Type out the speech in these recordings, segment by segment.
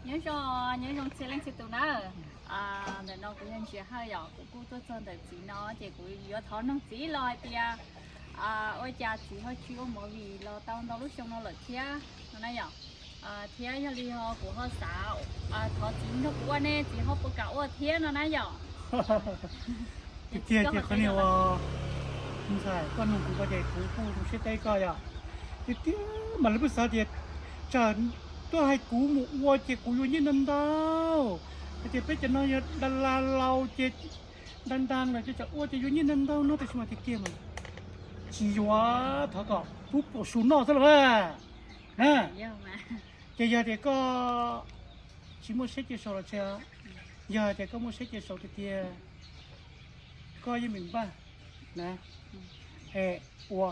Nyob zoo, nyob zoo txhia leej txhia tus na. Ntawm no kuv yog Ntsia Hawj yom, kuv kuj tuaj txog ntawm txiv no ces kuv yuav thov noog txiv los hais tias ua cas txiv ho tsis ua movie los tau ntau lub xyoo no lawm thiab no na yom. Thiab yog li ho kuv ho xav thov txiv nrog kuv ua ne, txiv ho puas kam ua thiab no na yom. Tiag tiag ces qhov niag ua ntxhais koj nug kuv ko ces kuv kuj zoo siab teb koj yom. Tiag tiag mas lawv kuj xav tias tsam tuaj hais kuv mus ua ces kuv yuav nyiaj ntau ntau, hais tias peb cov no yog da la laus ces da da lawm ces tsam ua ces yuav nyiaj ntau ntau no, tab sis mas tiag tiag mas tsis yuav, thov kom pub pum su noj xwb los na. Ces yog tias koj tsis muaj siab cia saud los tsis, yog tias koj muaj siab cia saud tiag tiag, koj yeej meem npaj na, ua,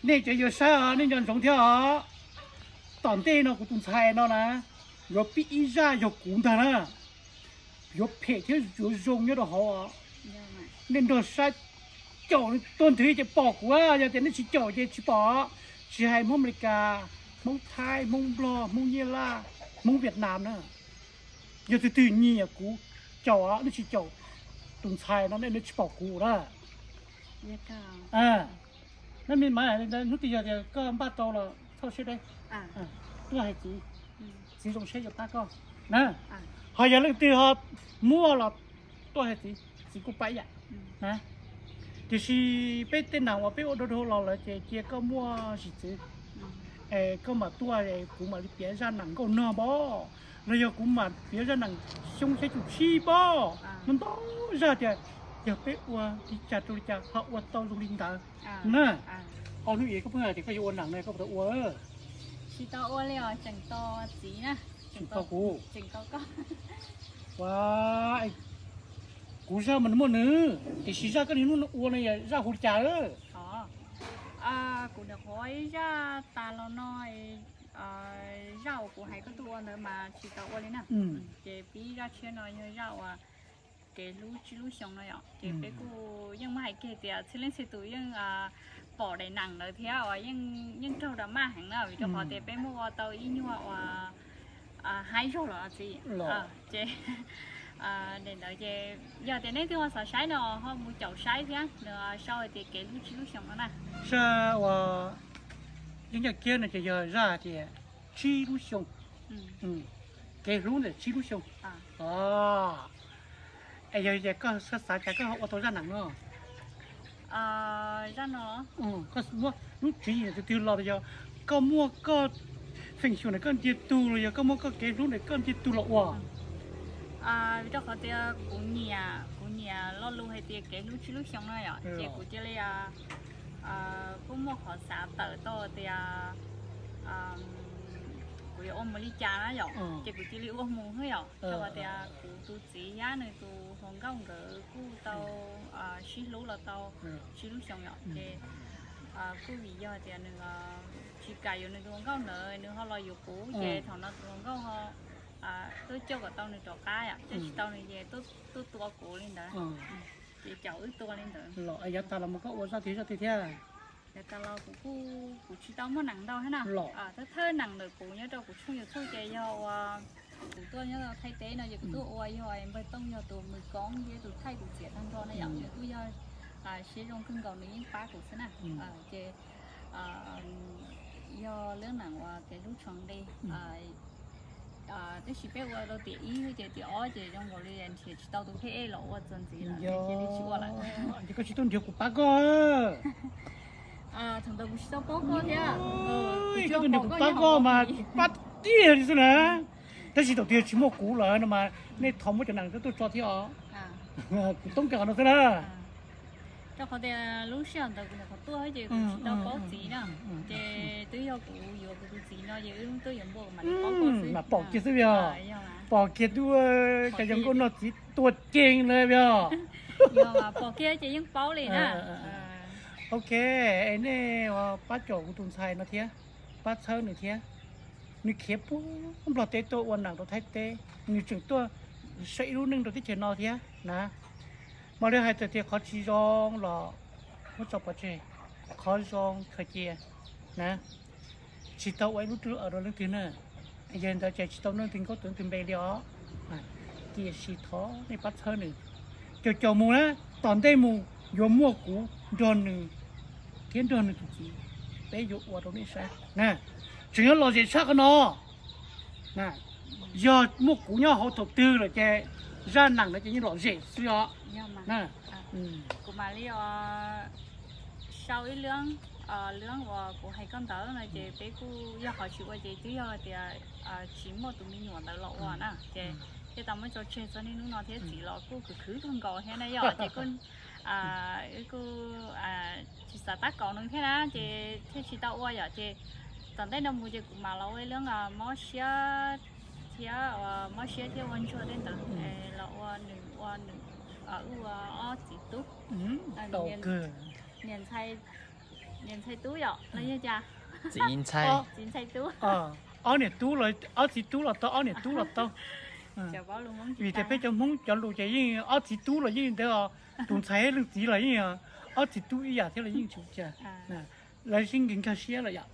nej cov yuav saib os nej nco ntsoov thiab os. Tom ntej no kuv tus ntxhais no na yuav pib ib zaj yog kuv ntag na, yuav phem thiab yuav zoo nyob rau hauv os. Nej nrog saib, caum tuaj nrhiav ces pom kuv, yog tias nej tsis caum ces tsis pom. Tsis hais Hmoob Amelikas, Hmoob Thaib, Hmoob Nplog, Hmoob Nyab Laj, Hmoob Vietnam na, yog tus twg nyiam kuv caum, nej tsis caum tus ntxhais no nej tsis pom kuv na. Nab me mas hnub twg yog tias koj npaj tau los txhob siab deb, tuaj hais txiv, txiv zoo siab yuav pab koj na. Ho yog leej twg ho muaj los tuaj hais txiv, txiv kuj pab ib yam na. Tiam sis peb tej nam uas peb ua dhau dhau los lawm ces cia koj muaj zim txwv, es koj mam tuaj kuv mam li piav zaj nam nkauj nog npab, los yog kuv mam piav zaj nam xyoo xya caum tsib npab, ntau ntau zaj tias yog peb ua li cas rau li cas ho ua tau zoo li ntawd na. Ob hnub ib koj pheej hais tias koj yuav ua nam no koj puas tau ua? Tsis tau ua li os, tseem tos txiv na. Tseem tos kuv, tseem tos koj. Ua, kuv zaj mas nws muaj nws, tiam sis zaj koj niaj hnub ua no yog zaj hu li cas? Kuv nyuam qhuav ib zaj tas los no, zaj uas kuv hais koj tuaj ua ntawd mas tsis tau ua li na. Ces pib zaj tshiab no yog zaj uas kev hlub tsib lub xyoo no yom, ces peb kuj yeej muab hais kiag tias txhia leej txhia tus yeej pom daim nam ntawd thiab uas yeej raug drama heev na, vim rau qhov tias peb muab ua tau ib nyuag uas haib zog los txiv. Ces daim ntawd ces yog tias nej twb ho xav saib no ho mus caum saib thiab, nws sau hais tias kev hlub tsib lub xyoo no na. Zaj uas yeej nyob kiag no ces yog zaj tias tsib lub xyoo, kev hlub ntawm tsib lub xyoo. Es yog tias koj xav cas koj ho ua tau zaj nam no? Zaj no, koj muab lub tswv yim twg twg los yog koj muaj koj feem xyuam na koj ntiag tug los yog koj muaj koj kev hlub na koj ntiag tug los ua? Vim rau qhov tias kuv nyiam, kuv nyiam lo lus hais tias kev hlub tsib lub xyoo no yom, ces kuv cia li kuj muaj qhov xav tawm tau tias kuv yuav ua mus li cas na yom, ces kuv cia li ua mus xwb yom. Rau qhov tias kuv tus txiv thiab nws tus hluas nkauj nkawd kuj tau sib hlub los tau tsib lub xyoo yom, ces kuj vim yog tias nws tsis kam yuav nws tus hluas nkauj ntawd nws ho los yuav kuv, ces thaum no tus hluas nkauj ho tuaj coj kom tau nws rov qab yom, coj tsis tau nws ces tuaj tua kuv li ntawd. Ces caum wb tua li ntawd. Los yav tas los mus koj ua zaj twg zaj twg thiab? Yav tas los kuv kuj, kuv tsis tau muaj nam ntau thiab na. Thawj thawj nam ntawm kuv nyob rau kuv tshooj YouTube ces yog ua, kuv tuaj nyob Thaib teb no ces kuv tuaj ua yog npawg Tooj yog tus mws koob thiab tus thaij kuv txiav tag nrho na yom, nws kuj yog siab zoo kawg nkaus nws yeej pab kuv xwb na. Ces yog lub nam uas kev hlub tshua nqi, tab sis peb ua rau tiam ib xwb ces tiam ob ces zoo nkaus li nrhiav tsis tau tus pheb ej los ua txuas ntxiv lawm ces cia li tsis ua lawm. Ces koj tsis tuaj nrhiav kuv pab koj? Thaum ntawd kuv tsis tau paub koj thiab. Koj tuaj nrhiav kuv pab koj mas kuv pab tiag li xwb na. Tab sis thaum twg tsis muaj kuv lawm no mas nej thov muab cov nam tuaj tso thiab os. Kuv toob kas no xwb na. Rau qhov tias lub sij hawm ntawd kuv nyuam qhuav tuaj ces kuv tsis tau paub txiv na, ces twb yog kuv yuav kuv tus txiv no ces wb tuaj yuav npua mam li paub koj xwb. Mas pom kiag xwb yog, pom kiag tub, cov zoo nkauj no txiv tua ceev lawm yog. Yog pom kiag ces yeej paub li na. Ok, es nej pab caum kuv tus ntxhais no thiab, pab txhawb nws thiab. Nws khiav puag Nplog teb tuaj ua nam rau Thaib teb, nws tseem tuaj saib ib lub neej rau teb chaws no thiab na. Mas li hais tias qhov tsis zoo los muab tso pov tseg, qhov zoo khaws cia na. Tsis tau ua ib lub rau leej twg na, Yog li ntawd ces tsis tau nug tug nkauj tus twg npe li os. Tiam sis thov nej pab txhawb nws, caum caum mus na, tom ntej mus yuav muaj kuv nrog nws thiab nrog nws tus txiv, peb yuav ua rau nej saib na. Tseem yuav lom zem tshaj qhov no. Yog muaj kuv nyob hauv thaum twg lawm ces zaj neeg no ces yeej lom zem xwb os. Kuv mam li sau ib lub, lub uas kuv hais koj ntawd no ces peb kuj yog qhov tsis ua ces twb yog tias tsis muaj tus me nyuam ntawd los ua na ces thiaj tau muab tso tseg txog niaj hnub no thiab txiv los kuj khwv khwv kawg nkaus thiab na yom ces kuj, kuj tsis xav tab kaum nws thiab na ces thiaj tsis tau ua yom ces tom ntej no mus ces kuv mam los ua ib lub mob siab thiab, mob siab thiab ua ntsuag tej ntawd los ua nws, ua nws, wb ua ob txiv tub, niam ntxhais tub yom los yog cas, txiv ntxhais tub, ob niam tub los ob txiv tub los tau, ob niam tub los tau. Vim tias peb cov Hmoob cov lus ces yeej ob txiv tub los yeej ntawd, tus ntxhais leej txiv los yeej ob txiv tub ib yam thiab los yeej tsis ua cas, lawv sib nkag siab lawm yom.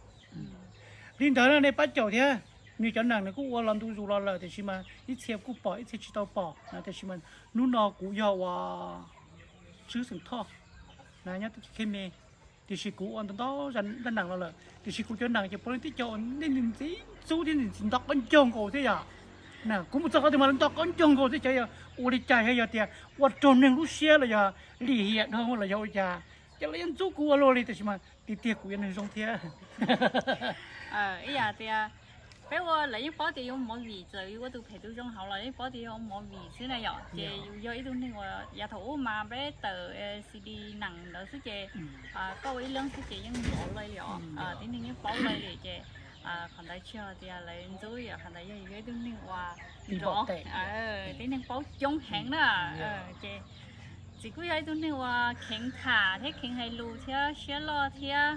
Li ntawd nej pab caum thiab. Nws cov neeg nws kuj ua los ntu zus los lawm tiam sis mas ib txhia kuj pom ib txhia tsis tau pom, tiam sis mas hnub no kuv yog uas Tswb Xeem Thoj na, nyob teb chaws Khej Me, tiam sis kuv ua ntau ntau zaj neeg los lawm tiam sis kuv cov neeg ces puav leej tib co nej ntxim ntxub thiab ntxim nto qaub ncaug nkaus thiab yom. Kuv mus txog qhov twg mas lawv nto qaub ncaug nkaus thiab, cov yog ua li cas, yog tias ua raug neeg lub siab los yog lim hiam dhau los yog ua li cas, ces lawv yeej ntxub kuv ua luaj li, tiam sis mas tiag tiag kuv yog neeg zoo thiab. Ib yam tias peb ua lawv yeej paub tias yus ua movie, txawm yus ua tus phem tus zoo hauv los yeej paub tias yus ua movie xwb na yom, ces yus yog ib tug neeg uas yav thaum ub mas peb tawm CD nees ntawd xwb ces koj ua ib leeg xwb ces yeej nrov lawm li os, tib neeg yeej paub lawm li ces qhov ntawd tsis yog tias lawv ntxub yom, qhov ntawd yog yus yog ib tug neeg uas nrov, tib neeg paub coob heev na. Ces txiv kuj yog ib tug neeg uas kheev tham thiab kheev hais lus thiab siab loj thiab,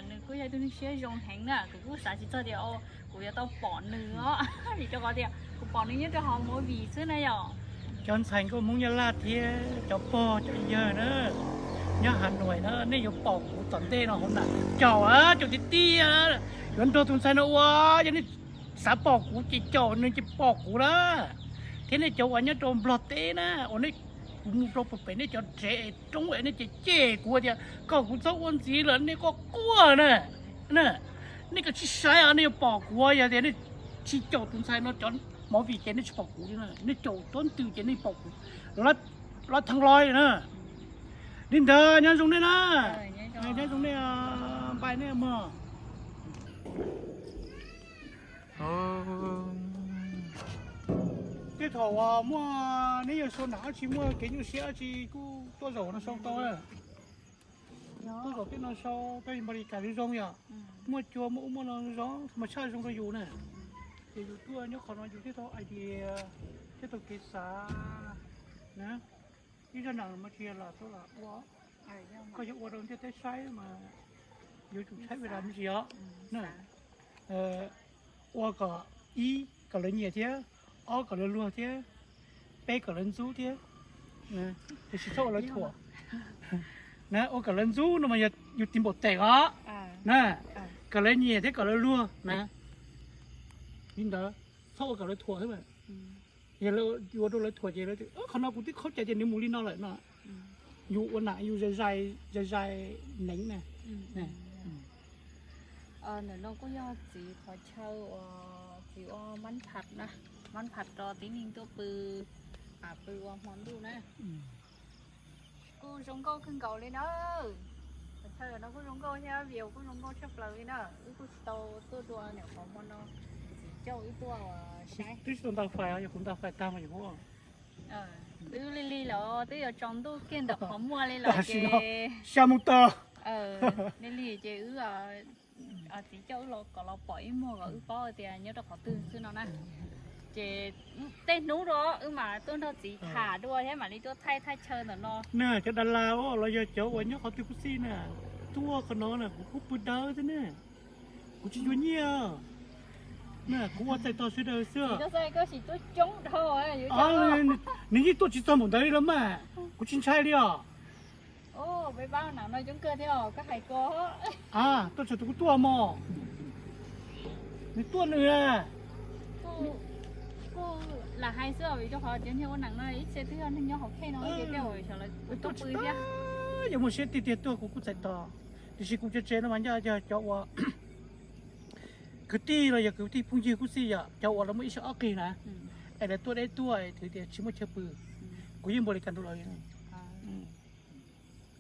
nws kuj yog ib tug neeg siab zoo heev na, kuv kuj xav tsis txog tias kuv yuav tau pom nws os, vim rau qhov tias kuv pom nws nyob rau hauv movie xwb na yom. Cov ntxhais nkauj Hmoob Nyab Laj thiab cov pog cov yawg na, nyob Hav Nuam na, nej yuav pom kuv tom ntej no hauv nam caum, caum tiag tiag, yuav nrog tus ntxhais no ua, yog nej xav pom kuv ces caum nws ces pom kuv na. Thiab nej cov uas nyob rau Nplog teb na, uas nej, kuv mus rau pem nej cov tsev roob es nej cem cem kuv tias kom kuv txhob ua ntxiv lawm nej quaj quaj na. Nej kom tsis saib os, nej yuav pom kuv, yog tias nej tsis caum tus ntxhais no cov movie ces nej tsis pom kuv li na, nej caum tub ntws ces nej pom kuv los theev los na. Li ntawd nyob zoo nej na, nyob zoo nej, npaj nej mog. Tej thaum uas muaj neb yog sau nam dab tsi muaj kev nyuaj siab dab tsi kuj tuaj zaum no sau tau. Tuaj zaum tej no sau, koj npaj li kam zoo zoo yom. Muaj cua muaj ub muaj no zoo, mas tshaj zoo rau yus na. Ces yus tuaj nyob qhov no yus thiaj tau idea, thiaj tau kev xav na. Ib zaj nam mas tsis yog lam tuaj lam ua, koj yuav ua rau ntiaj teb saib mas yuav tsum tshaib ua dab tsi os. Ua kom, ib, kom lawv nyiam thiab, ob, kom lawv luag thiab, peb, kom lawv ntxub thiab, tiam sis txhob ua lawv thuam. Na, ua kom lawv ntxub no mas yog yus tiv npaum tes os. Na, kom lawv nyiam thiab kom lawv luag na. Li ntawd, txhob ua kom lawv thuam xwb. Yog ua rau lawv thuam ces lawv tias, qhov no kuv twb khaub cai tias nws mus li no lawm no. Yus ua nam yus zais zais neev na. Ntawm no kuj yog txiv qhov chaw uas txiv ua mab pham na, mab pham rau tib neeg tuaj pw, pw ua hmo ntuj na. Kuj zoo nkauj kawg nkaus li na. Qhov chaw no kuj zoo nkauj thiab view kuj zoo nkauj tshaj plaws li na. Wb kuj tsis tau tuaj dua ntawm qhov hmo no, txiv coj wb tuaj saib. Twb tsis tau nta fais, yog kuv nta fais tag mas yus hu. Wb lig lig lawm twb yuav tsaus ntuj kiag ntawm qhov muaj li lawm ces xya moo tag. Lig lig ces wb, txiv coj wb los kom los pom ib muag kom wb paub tias nyob rau qhov twg xwb no na. Ces tej hnub dua wb mam tuaj nrog txiv tham dua thiab mam li tuaj thaij thaj chaw ntawm no. Na, cov Dalas los yog cov uas nyob qhov twg kuj xij na, tuaj qhov no na kuv kuj pw dawb thiab ne. Kuv tsis yuav nyiaj. Na, kuv ua txais tos sawv daws xwb. Nws yeej tuaj tsis txog npaum ntawd li los mas, kuv tsis ntshai li os. Tuaj txog tus kuv tuaj mog. Nws tuaj nws, Kuj lam hais xwb vim rau qhov tias niag ua neeg no ib txhia twb yog neeg nyob hauv khej no ces tej zaum xyov lawv tuaj pw thiab. Yog muaj siab tiag tiag tuaj kuv kuj txais tos, tiam sis kuv tsev tsev no mas nyob yog cov uas kwv tij los yog kwv tij phooj ywg kuj xij yom, cov uas lawv muaj ib sab ob qig na, es lawv tuaj deb tuaj es twb tias tsis muaj chaw pw, kuv yeej npaum li kas nrog lawv.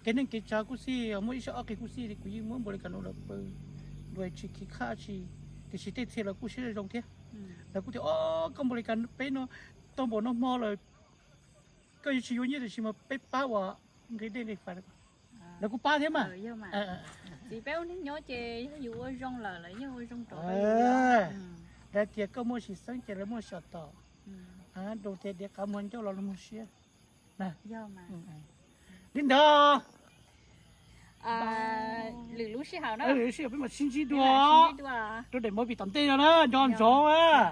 Kev neej kev tsav kuj xij, muaj ib sab ob qig kuj xij, kuv yeej muab npaum li kas nrog lawv pw, luag tsis khib khaj tsis, tiam sis tej txhia lawv kuj siab zoo thiab. Lawv kuj tias, o, koj npaum li kas peb no, tau npaum no hmo lawm, koj yuav tsis yuav nyiaj tiam sis mas peb pab uas nqi dej nqi fais, lawv kuj pab thiab mas. Txiv peb ua neej nyob ces yog yus ua zoo lawm lawv yeej ua zoo rau. Lawv tias koj muaj sim xeeb ces lawv muaj sim tos. Rau tias diav qav muag ncauj los lawv muag siab. Li ntawd, lwm lub sij hawm na, lwm lub sij hawm peb mam sib ntsib dua rau daim movie tom ntej no na, nco ntsoov na.